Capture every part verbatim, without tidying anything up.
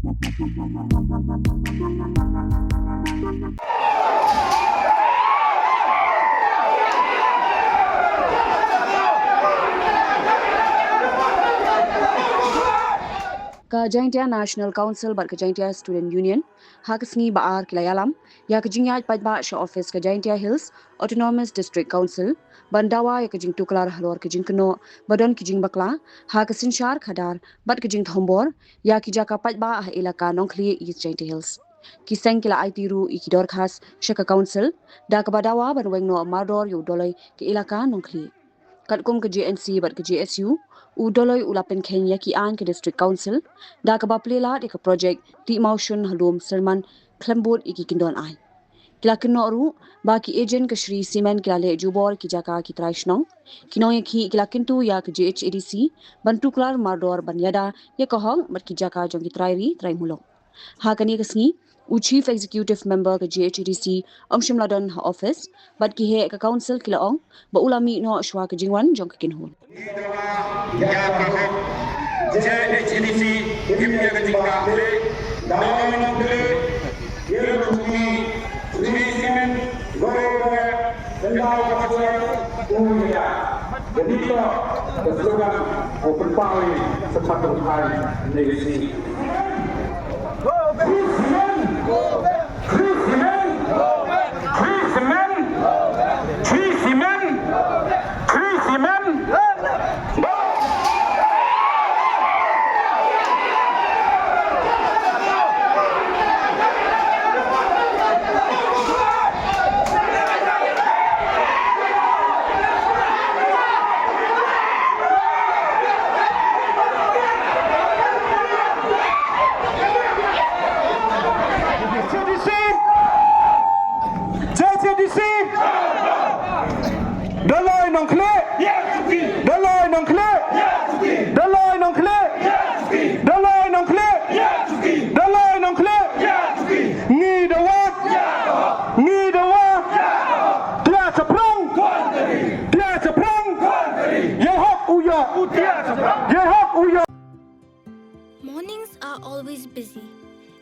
Ka Jaintia National Council bad ka Jaintia Student Union ha ka sngi ba ar ki la ïalam ïa ka jingïaid paidbah sha office ka Jaintia Hills Autonomous District Council ban dawa ïa ka jingtuklar halor ka jingkynnoh ba don ki jingbakla ha ka synshar khadar bad ka jingthombor ïa ki jaka paidbah ha elaka Nongkhlieh, East Jaintia Hills. Ki seng ki la aiti ruh ïa ki dorkhas sha ka council da kaba dawa ban weng noh mardor ïa u dolloi ka elaka Nongkhlieh. Katkum ka J N C bad ka J S U, u dolloi u la pynkheiñ ïa ki aiñ ka District Council da kaba plie lad ïa ka projek tih mawshun ha lum Syrman khlem bud ïa ki kyndon aiñ. Ki la kynnoh ruh ba ki agent ka Shree Cement ki la leh jubor ki jaka ki trai shnong. Ki nongïakhih ki la kyntu ïa ka J H A D C ban tuklar mardor ban ïada ïa ka hok bad ki jaka jong ki trai ri trai muluk. Ha kane ka sngi, u Chief Executive Member ka J H A D C um shym la don ha office bad ki heh ka council ki la ong ba u la mih noh shuwa ka jingwan jong ka kynhun. Ïa ka hok, J H A D C, kim ïa ka jingkah leh, dawa nong leh, ïa ka jingkah leh, Kyndaw ka pyrshah u ïa. Ka nito ka slogan u pynpaw ïa sa pateng ai ne ka si. Shree Cement! Shree Cement! Shree Cement! Shree Cement! Shree Cement! J H A D C! J H A D C! Dolloi Nongkhlieh! Dolloi Nongkhlieh! Dolloi Nongkhlieh! Dolloi Nongkhlieh! Dolloi Nongkhlieh! Ngi dawa! Ngi dawa! Tiah chaphrang! Tiah chaphrang! Ïa hok u ïa! Ïa hok u ïa! Mornings are always busy.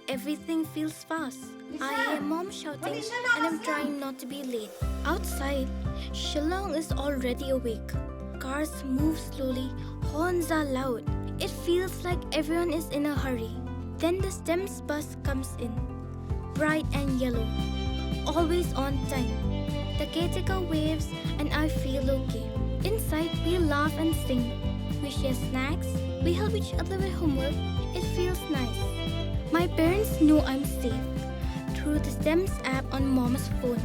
Everything feels fast. I hear mom shouting and I'm trying not to be late. Outside, Shillong is already awake. Cars move slowly, horns are loud. It feels like everyone is in a hurry. Then the STEMS bus comes in. Bright and yellow. Always on time. The caretaker waves and I feel okay. Inside, we laugh and sing. We share snacks. We help each other with homework. It feels nice. My parents know I'm safe through the STEMS app on mom's phone.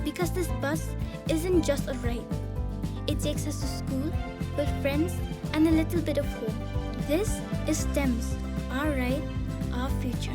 Because this bus isn't just a ride. It takes us to school, with friends, and a little bit of home. This is STEMS, our ride, our future.